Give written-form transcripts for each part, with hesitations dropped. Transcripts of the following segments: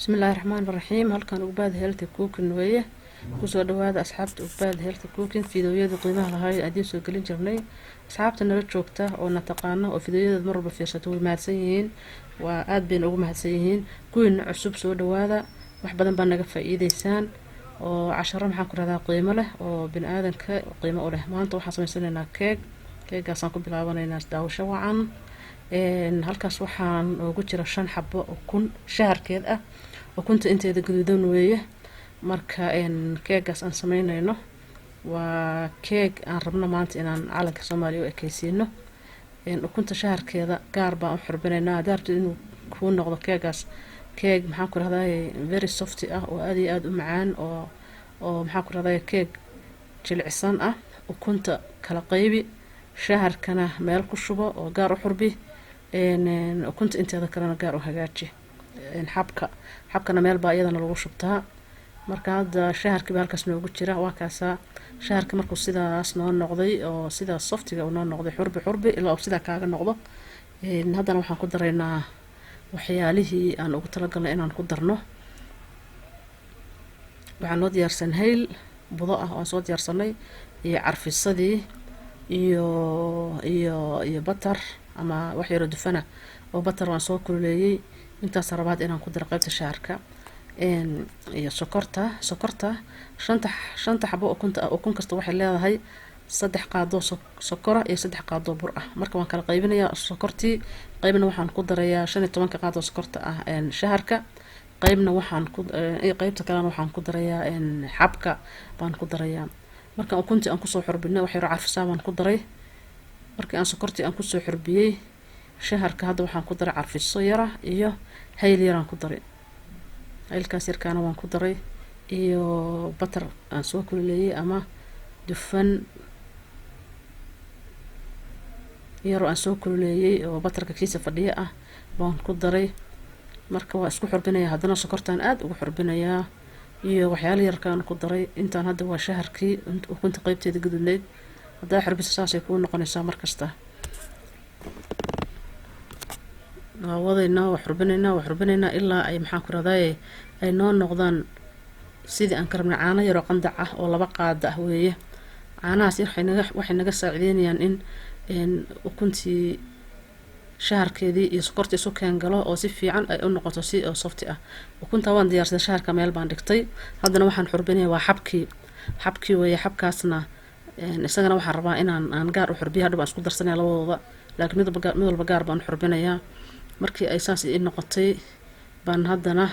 Bismillaahi raxmaani raxiim. Halkan Ugbaad Healthy Cooking weeye. Kusoo dhawaada, asxaabta Ugbaad Healthy Cooking. Fiidiyowyada qiimaha lahayd aan idiin soo gelin jirnay, asxaabta nala joogta oo na taqaano oo fiidiyoyada mar walba fiirsato way mahadsan yihiin, waa aada bayna ugu mahadsan yihiin. Kuwiina cusub, soo dhawaada. Wax badan baa naga faa-iideysaan oo casharo, maxaan ku rahdaa, qiimo leh oo bini aadanka qiimo u leh. Maanta waxaan sameysanaynaa keeg. Keegaasaan ku bilaabanaynaa. Daawasho wacan. Halkaas waxaan oogu jira shan xabo ukun shaharkeed ah, ukunta inteeda gaduudan weeye. Marka keegaas aan sameynayno waa keeg aan rabno maanta inaan calanka Soomaaliya u ekeysiino. Ukunta shaharkeeda gaar baan u xurbinaynaa. Haddaa rabtid inuu kuu noqdo keegaas keeg, maxaan ku rahday, very soft ah oo aada iyo aada u macaan oo, maxaan ku rahday, keeg jilicsan ah, ukunta kala qaybi, shaharkana meel ku shubo oo gaar u xurbi, ukunta inteeda kalena gaar u hagaaji. Xabka, xabkana meel baa iyadana lagu shubtaa. Marka hadda shaharkiiba halkaas noogu jira, waa kaasaa. Shaharka markuu sidaas noo noqday oo sidaas softiga uu noo noqday, xurbi xurbi ilaa uu sidaa kaaga noqdo. Haddana waxaan ku daraynaa waxyaalihii aan ugu talagalnay inaan ku darno. Waxaan noo diyaarsan hayl budo ah oo aan soo diyaarsanay iyo carfisadii iyo butter ama wax yaroo dufana oo butter waan soo kululeeyey. Intaas rabaad inaan ku daro qaybta shaharka iyo sokorta. Sokorta shanta xabo ukunta ah, ukun kasta waxay leedahay 3 qaadoo sokora iyo 3 qaadoo bur ah. Marka waan kala qaybinayaa sokortii. Qaybna waxaan ku darayaa 15-ka qaadoo sokorta ah shaharka, qaybna waxaan ku qaybta kalena waxaan ku darayaa xabka baan ku darayaa. Marka ukuntii aan kusoo xurbinay, wax yaroo carfisaa baan ku daray. Markii aan sokortii aan kusoo xurbiyey shaharka, hadda waxaan ku daray carfiso yara iyo hayl yaraan ku daray. Haylkaas yarkaana waan ku daray iyo butter aan soo kululeeyey ama dufan yaroo aan soo kululeeyey oo butterka kiisa fadhiya ah baan ku daray. Marka waa isku xurbinayaa. Haddana sokortaan aada ugu xurbinayaa iyo waxyaala yarkaan ku daray. Intaan hadda waa shaharkii, ukunta qeybteeda gaduudneyd. Haddaa xurbiso, saasay kuu noqonaysaa. Markasta waa wadaynaa, waa xurbinaynaa, waa xurbinaynaa ilaa ay, maxaan ku rahdaye, ay noo noqdaan sidii aan ka rabnay. Caano yaroo qandac ah oo 2 qaada ah weeye. Caanahaas yar waxay naga saacideynayaan in ukuntii shaharkeedii iyo sokortii isu keen galo oo si fiican ay u noqoto, si oo softi ah. Ukunta waan diyaarsaday, shaharka meel baan dhigtay. Haddana waxaan xurbinaya waa xabkii. Xabkii weeye. Xabkaasna isagana waxaan rabaa inaan aan gaar u xurbiyo. Hadhow baan isku darsanaya labadooda, laakiin mid walba gaar baan u xurbinayaa. Markii ay saas ii noqotay baan haddana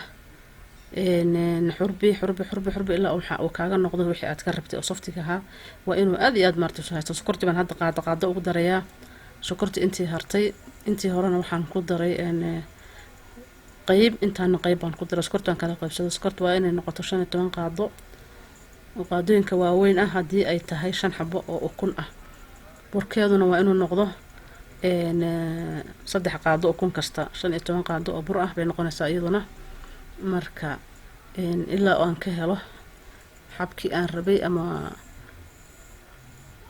xurbi, xurbi, xurbi, xurbi ilaa waxa uu kaaga noqdo wixii aad ka rabtay oo softiga ahaa. Waa inuu aada iyo aada maarta isu haysto. Sokortii baan hadda qaado qaado ugu darayaa, sokortii intii hartay. Intii horena waxaan ku daray qeyb, intaana qeyb baan ku daray. Sokorta waan kala qaybsaday. Sokorta waa inay noqoto 15 qaado oo qaadooyinka waaweyn ah haddii ay tahay shan xabo oo ukun ah. Burkeeduna waa inuu noqdo 3 qaado ukun kasta, 15 qaado oo bur ah bay noqonaysaa iyaduna. Marka ilaa aan ka helo xabkii aan rabay ama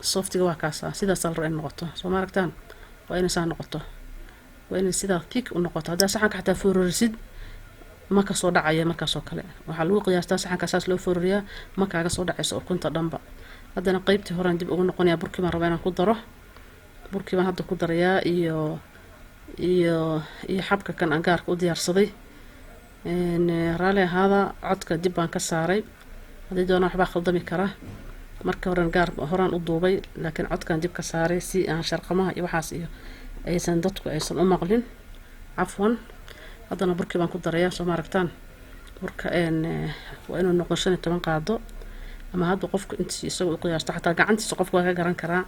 softiga, waa kaasa. Sidaasaa la raba in noqoto. Soo ma aragtaan? Waa inay saa noqoto, waa inay sidaa thick u noqoto. Haddaa saxanka xataa foorarisid, ma kasoo dhacaya. Markaasoo kale waxaa lagu qiyaastaa saxanka saas loo foorariyaa, ma kaaga soo dhacayso ukunta dhanba. Haddana qeybtii horean dib ugu noqonayaa. Burkii baan rabaa inaan ku daro. Burkii baan hadda ku darayaa iyo xabka kan aan gaarka u diyaarsaday. Raalli ahaada, codka dib baan ka saaray. Haddii doonaan waxbaa khaldami kara. Marka horen gaar horaan u duubay, laakiin codkan dib ka saaray si aan sharqamaha iyo waxaas iyo aysan dadku aysan u maqlin. Cafwan. Haddana burkii baan ku darayaa. Soo ma aragtaan? Burka waa inuu noqdo 15 qaado ama hadda qofku intii isaga u qiyaasto. Xataa gacantiisa qofku waa ka garan karaa,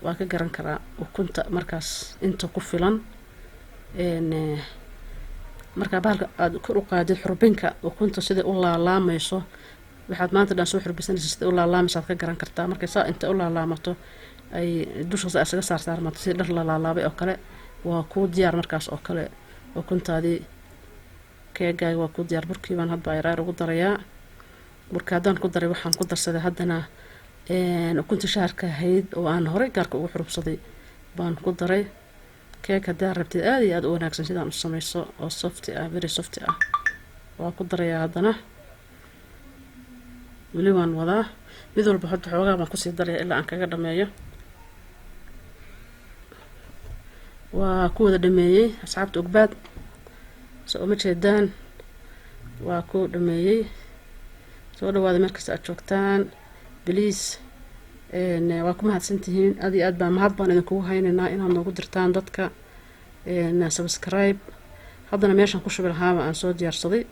waa ka garan karaa ukunta markaas inta ku filan. Markaa bahalka aada kor u qaadid xurbinka, ukunta siday u laalaamayso, waxaad maanta dhan soo xurbisanaysa, siday u laalaamayso aad ka garan kartaa. Markay saa inta u laalaamato ay dushaas isaga saarsaarmato sidii dhar la laalaabay oo kale, waa kuu diyaar markaas oo kale. Ukuntaadii keegaaga waa kuu diyaar. Burkii baan hadba ayraar ugu darayaa. Burka haddaan ku daray, waxaan ku darsaday haddana ukunta shaharka ahayd oo aan horey gaarka ugu xurubsaday baan ku daray. Keeg haddaa rabtid aada iyo aada u wanaagsan sidaan u sameyso oo softi ah, very softi ah. Waa ku darayaa haddana, weli waan wadaa. Mid walba hadda xoogaa baan kusii daraya ilaa aan kaga dhameeyo. Waa ku wada dhameeyey, asxaabta Ogbaad, soo uma jeedaan? Waa ku dhameeyey. Soo dhawaada meel kasta aad joogtaan. Please, waa ku mahadsantihiin, aad iyo aad baa mahad baan idinkugu haynaynaa inaad noogu dirtaan dadka subscribe. Haddana meeshaan ku shubi lahaaba aan soo diyaarsaday.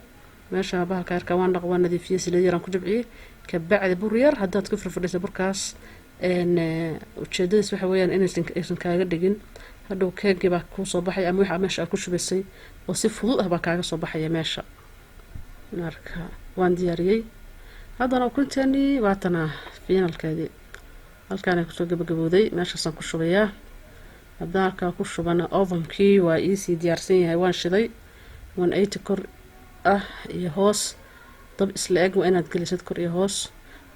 Meesha bahalka yarka waan dhaq, waan nadiifiyey, saliid yaraan ku jabciyey. Kabacdi bur yar haddaad ku firfidhisa burkaas, ujeedadiis waxa weeyaan inaysan aysan kaaga dhigin. Hadhow keegii baa kuusoo baxay ama waxa meesha aad ku shubaysay oo si fudud ah baa kaaga soo baxaya meesha. Marka waan diyaariyey. Haddana ukunteennii waatana, finalkeedii halkaanay kusoo gabagabowday. Meeshaasaan ku shubayaa. Haddaan halkaa ku shubana, ovenkii waa iisii diyaarsan yahay, waan shiday 180 kor ah iyo hoos. Dab isla eg waa inaad gelisid kor iyo hoos.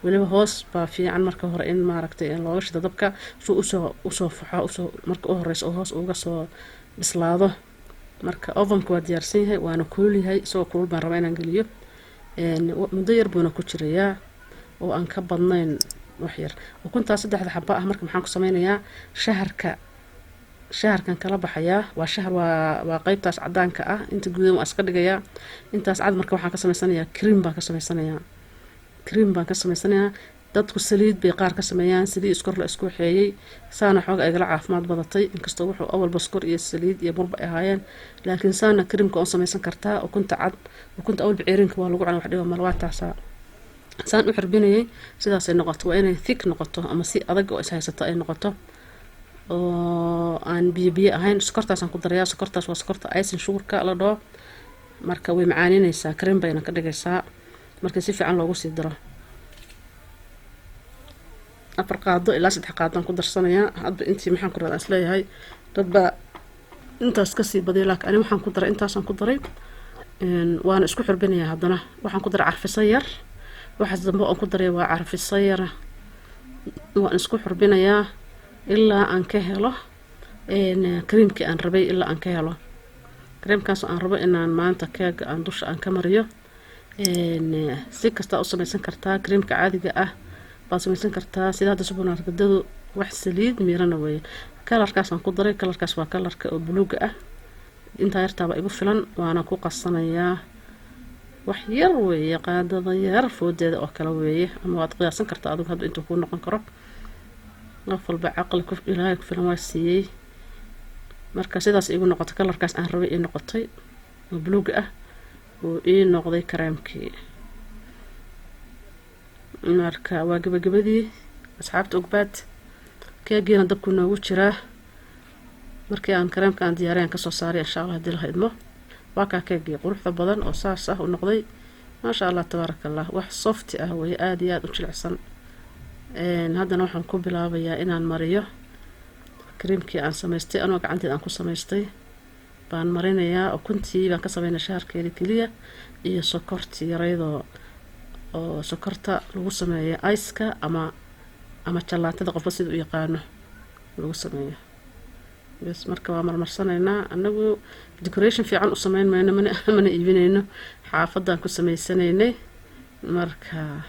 Weliba hoos baa fiican marka hore in maaragtay in looga shido dabka suu usoo faxo, usoo marka u horeysa oo hoos uga soo bislaado. Marka ovenka waa diyaarsan yahay, waana kulul yahay. Isagoo kulul baan rabaa inaan geliyo. Muddo yar buuna ku jirayaa oo aan ka badnayn wax yar. Ukuntaas saddexda xaba ah marka maxaan ku sameynayaa? Shaharka, shaharkan kala baxayaa. Waa shahar, waa qeybtaas cadaanka ah. Inta gudan waa iska dhigayaa, intaas cad. Marka waxaan ka sameysanayaa cream baan ka sameysanayaa, cream baan ka sameysanayaa. Dadku saliid bay qaar ka sameeyaan, saliid iskor la isku waxeeyey. Saana xooga igala caafimaad badatay, inkastoo wuxuu awalba skor iyo saliid iyo burba ay ahaayeen, laakiin saana creamka oo sameysan kartaa. Ukunta cad, ukunta awalba ceerinka waa lagu cuna, wax dhiba male. Waa taasaa saan u xirbinayay, sidaasay noqoto. Waa inay thick noqoto ama si adag oo ishaysato ay noqoto oo aan biyo biyo ahayn. Sokortaasaan ku darayaa. Sokortaas waa sokorta icing sugarka la dhaho. Marka way macaaninaysaa, cream bayna ka dhigaysaa marka si fiican loogu sii daro. 4 qaado ilaa 3 qaadaan ku darsanayaa, hadba intii maxaan ku radaa isleeyahay. Dad baa intaas kasii badiya, laakiin ani waxaan ku daray intaasaan ku daray. Waana isku xirbinayaa. Haddana waxaan ku daray carfiso yar. Waxaas dambe oon ku daray waa carfiso yara. Waan isku xurbinayaa ilaa aan ka helo creamkii aan rabay, ilaa aan ka helo creamkaas aan rabo inaan maanta keega aan dusha aan ka mariyo. Si kastaa u samaysan kartaa, creamka caadiga ah baad samaysan kartaa. Sida hadda supermarketadu wax saliid miirana weeye. Colorkaasaan ku daray, colorkaas waa colorka oo buluuga ah. Intaa yartaaba igu filan, waana ku qasanayaa. Wax yar weeye, qaadada yar foodeeda oo kale weeye, ama waad qiyaasan kartaa adigu hadba intuu kuu noqon karo. Qof walba caqli ku Ilaahay ku filan waa siiyey. Marka sidaas igu noqotay, colorkaas aan rabay ii noqotay oo buluuga ah uu ii noqday kareemkii. Marka waa gabagabadii, asxaabta Ogbaad. Keegiina dabku noogu jiraa. Markii aan kareemka aan diyaariy aan kasoo saaray, insha Allah hadii la idmo. Waa kaa keegii quruxda badan oo saas ah u noqday. Maasha Allah, tabaaraka Allah. Wax soft ah weeye, aada iyo aada u jilicsan. Haddana waxaan ku bilaabayaa inaan mariyo creamkii aan samaystay, anoo gacanteed aan ku samaystay baan marinayaa. Ukuntii baan ka sameynaya shaharkeeda keliya iyo sokortii yaraydoo oo sokorta lagu sameeyo iceka ama jalaatada, qofba sida u yaqaano lagu sameeyo bes. Marka waa marmarsanaynaa. Anagu decoration fiican u sameyn mayno, mana iibinayno, xaafadaan ku sameysanaynay. Marka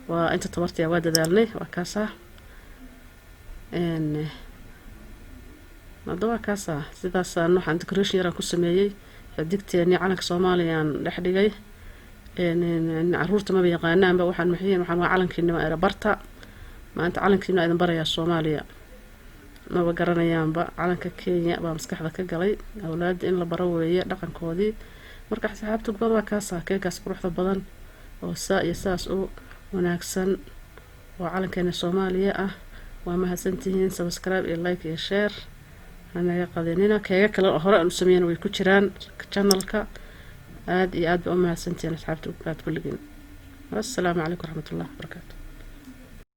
waa inta tabartiya, waa dadaalnay. Waa kaasaa. Hadda waa kaasaa. Sidaasaan waxaan decoration yaraan ku sameeyey. Xidigteeni calanka Soomaaliyaan dhex dhigay. Caruurta maba yaqaanaanba waxaan maxiyin. Waxaan waa calankiinima era barta. Maanta calankiina idin barayaa Soomaaliya, maba garanayaanba. Calanka Kenya baa maskaxda ka galay. Awlaada in la baro weeye dhaqankoodii. Marka asxaabta Ugbaad, waa kaasaa keegaas quruxda badan oo saa iyo saas u wanaagsan oo calankeena Soomaaliya ah. Waa mahadsantihiin. Subscribe iyo like iyo share hanaga qadinina. Keega kale oo hore aan u sameeyana way ku jiraan channelka. Aada iyo aad ba u mahadsantihiin, asxaabta Ugbaad kulligiin. Wassalaamu calaykum waraxmatullahi wabarakaatu.